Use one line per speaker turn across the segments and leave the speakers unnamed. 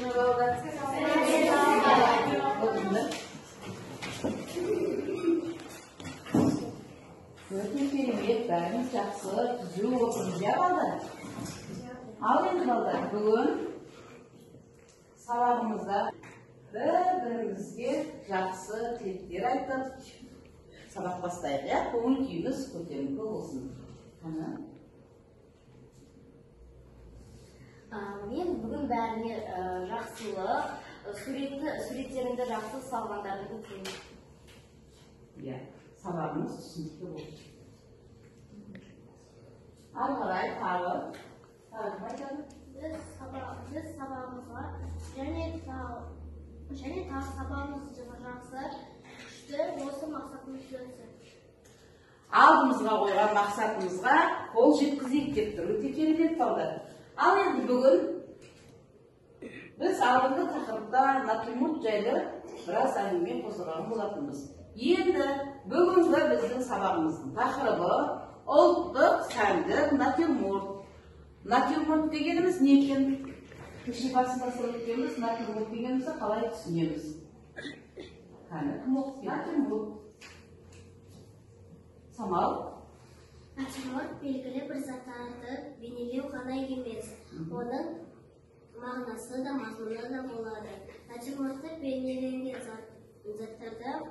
Сәлеметсіздер ме, балалар? Отырыңдар. Өте керемет, бәріміз жақсы, түзу отырмыз, иә, балдар? Ал енді, балдар, бүгін сабағымызда бір-бірімізге жақсы тілектер айтып, сабақ бастайық, иә? Көңіл күйіміз көтеріңкі болсын. Қане?
Мен бүгін бәріне жақсылық, суреттеріңді жақсы салғандарыңды тілеймін.
Иә, сабағымыз түсінікті болды. Ары қарай тағы кім айтады?
Біз сабағымызға және тағы сабағымыз жақсы, күшті, осы мақсатымыз өтсін.
Алдымызға қойған мақсатымызға қол жеткізейік деп тұр. Өте керемет, балдар. Ал енді бүгін біз алдыңғы тақырыпта натюрморт жайлы біраз әңгіме қозғаған болатынбыз. Енді бүгінгі біздің сабағымыздың тақырыбы ұлттық сәндік натюрморт. Натюрморт дегеніміз не екен? Кеше басында сұрап өткенбіз, натюрморт дегенімізді қалай түсінеміз? Қане, кім оқып келді? Натюрморт. Самал?
Натюрморт белгілі бір заттарды бейнелеу ғана емес, оның мағынасы да, мазмұны да болады. Натюрмортта бейнеленген заттарда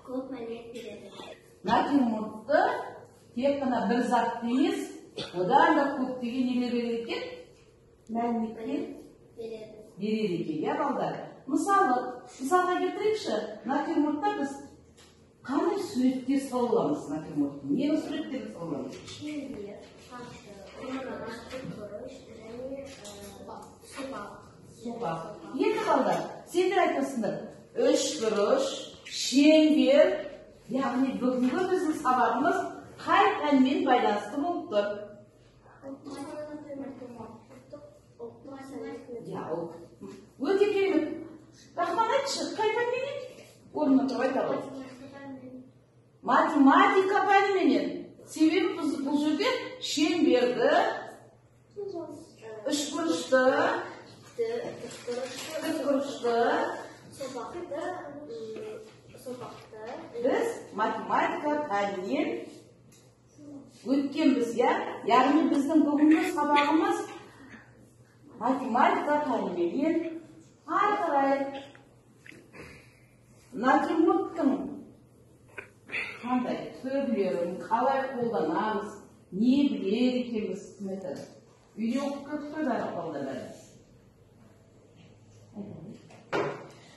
көп мәлімет береді.
Натюрмортты тек қана бір затты емес, одан да көптеген нелер береді екен? Мәліметтер
береді.
Береді екен, иә, балдар? Мысалға келтірейікші, натюрмортта біз қандай суреттер сала аламыз натюрмортта? Нені суреттерді сала аламыз?
Шеңбер, шаршы, орман, бұрыш және сопақ.
Сопақ. Енді, балдар, сендер айтасыңдар, үшбұрыш, шеңбер, яғни бүгінгі біздің сабағымыз қай пәнмен байланысты болып тұр? Иә, ол өте керемет. Рахман, айтшы, қай пәнменен? Орнына тұрып айта ғой. Математика пәніменен. Себебі біз бұл жерде шеңберді, үшбұрышты, тікбұрышты,
сопақты
біз математика пәнінен өткенбіз, иә? Яғни біздің бүгінгі сабағымыз математика пәніменен. Ары қарай натюрморттың қандай түрлерін қалай қолданамыз, не біледі екенбіз, кім айтады? Үйде оқып келдік қой барлық балдар бәріміз.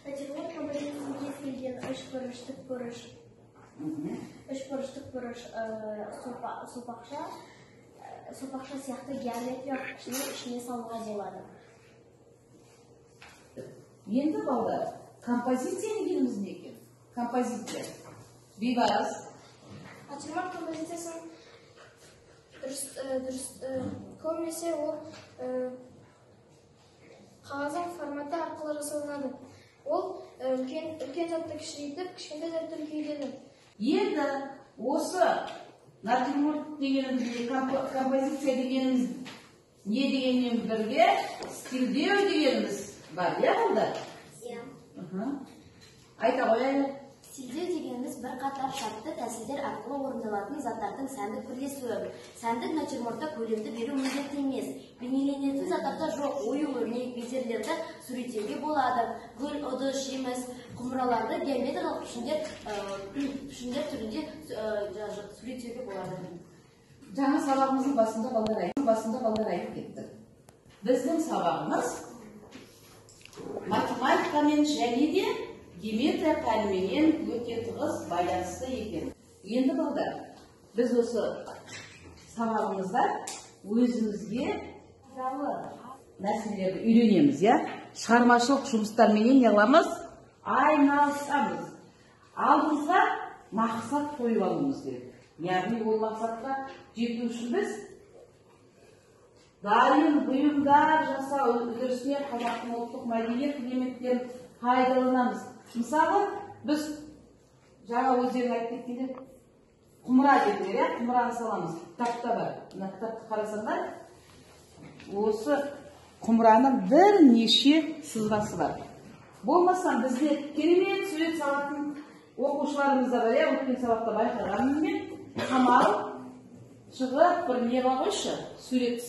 Натюрморт композициясын кез келген үшбұрыш, тікбұрыш, үшбұрыш, сопақша сияқты геометриялық пішіннің ішіне салуға болады.
Енді, балдар, композиция дегеніміз не екен? Композиция. Бейбарыс.
Натюрморт композициясын дұрыс, көбінесе ол қағаздың форматы арқылы жасалынады. Ол үлкен затты кішірейтіп, кішкентай затты үлкейтеді.
Енді осы натюрморт дегеніміз, композиция дегеніміз не дегенмен бірге стильдеу дегеніміз бар, иә, балдар?
Иә.
Айта қояйық.
Стильдеу дегеніміз бірқатар шартты тәсілдер арқылы орындалатын заттардың сәндік бірлесуі. Сәндік натюрмортта көлемді беру міндетті емес. Бейнеленетін заттарда жоқ ою өрнек безерлерді суреттеуге болады. Гүл, ыдыс, жеміс, құмыраларды геометриялық пішіндер түрінде суреттеуге болады.
Жаңа сабағымыздың басында балдар айтып кетті. Біздің сабағымыз математикамен және де геометрия пәніменен өте тығыз байланысты екен. Енді, балдар, біз осы сабағымызда өзімізге пайдалы нәрселерді үйренеміз, иә? Шығармашылық жұмыстарменен не қыламыз? Айналысамыз. Алдымызға мақсат қойып алуымыз керек. Яғни ол мақсатқа жету үшін біз дайын бұйымдар жасау үдерісіне қазақтың ұлттық мәдениет элементтерін пайдаланамыз. Мысалы, біз жаңа өздерің айтып кеткендей құмыра дедіңдер, иә? Құмыраны саламыз. Кітапта бар. Мына кітапты қарасаңдар, осы Құмыраның бірнеше сызбасы бар. Болмаса бізде керемет сурет салатын оқушыларымыз да бар, иә, өткен сабақта байқағанмын мен. Қамал шығып бір не қыла қойшы, суретті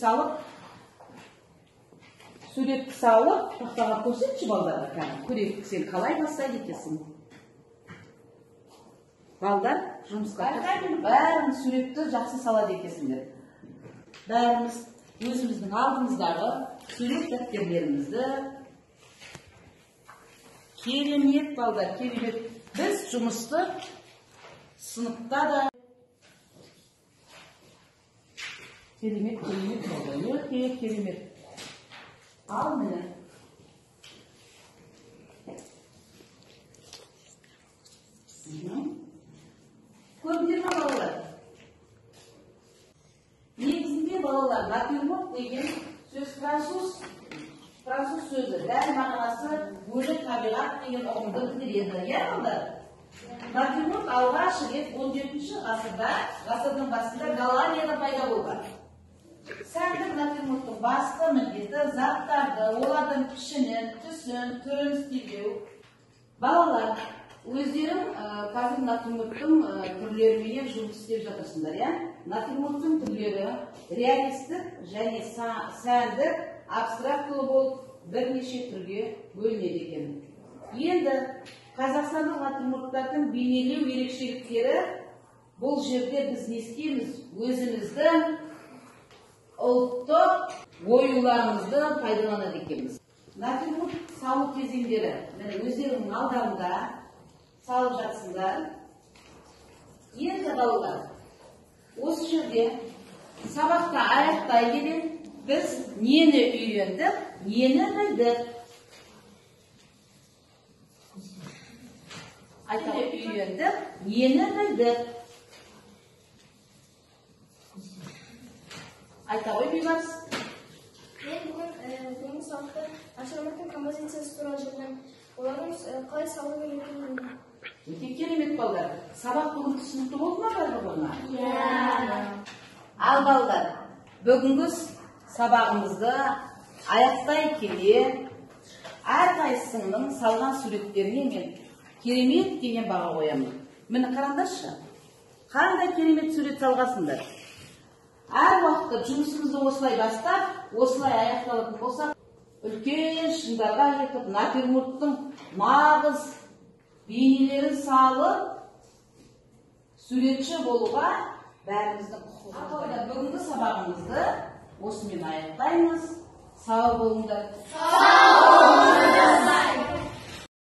салып, тақтаға көрсетші балдарға, кәдімгі көрейік, сен қалай бастайды екенсің. Балдар жұмысқа байқаймын, бәрін суретті жақсы салады екенсіңдер. Бәріміз өзіміздің алдымыздағы сурет дәптерлерімізді керемет, балдар, керемет. Біз жұмысты сыныпта да керемет, керемет балдар, өте керемет. Ал міне. Көрдіңдер ме, балалар? Негізінде, балалар, натюрморт деген сөз француз сөзі. Дәл мағынасы өлі табиғат деген ұғымды білдіреді, иә, балалар? Натюрморт алғаш рет 17-ші ғасырдың басында Голландияда пайда болған. Сәндік натюрморттың басты міндеті заттарды, олардың пішінін, түсін, түрін стильдеу. Балалар, өздерің қазір натюрморттың түрлеріменен жұмыс істеп жатырсыңдар, иә? Натюрморттың түрлері реалистік және сәндік, абстрактылы болып бірнеше түрге бөлінеді екен. Енді қазақстандық натюрморттардың бейнелеу ерекшеліктері, бұл жерде біз не істейміз? Өзіміздің ұлттық оюларымызды пайдаланады екенбіз. Натюрморт салу кезеңдері, міне, өздеріңнің алдарында салып жатсыңдар. Енді балалар, осы жерде сабақта аяқтай келе біз нені үйрендік, нені білдік? Үйрендік, нені білдік? Айта ғой, Бейбарыс.
Мен бүгінгі сабақта натюрморттың композициясы туралы білдім. Олардың қалай салу керек екенін білдім.
Өте керемет, балдар. Сабақ бүгін түсінікті болды ма барлығына?
Иә.
Ал балдар, бүгінгі сабағымызды аяқтай келе әрқайсысының салған суреттеріне мен керемет деген баға қоямын. Міне қараңдаршы, қандай керемет сурет салғансыңдар. Әр уақытта жұмысымызды осылай бастап, осылай аяқталатын болсақ, үлкен шыңдарға жетіп, натюрморттың нағыз бейнелерін салып, суретші болуға бәріміздің құқығымыз бар. Бүгінгі сабағымызды осымен аяқтаймыз. Сау болыңдар.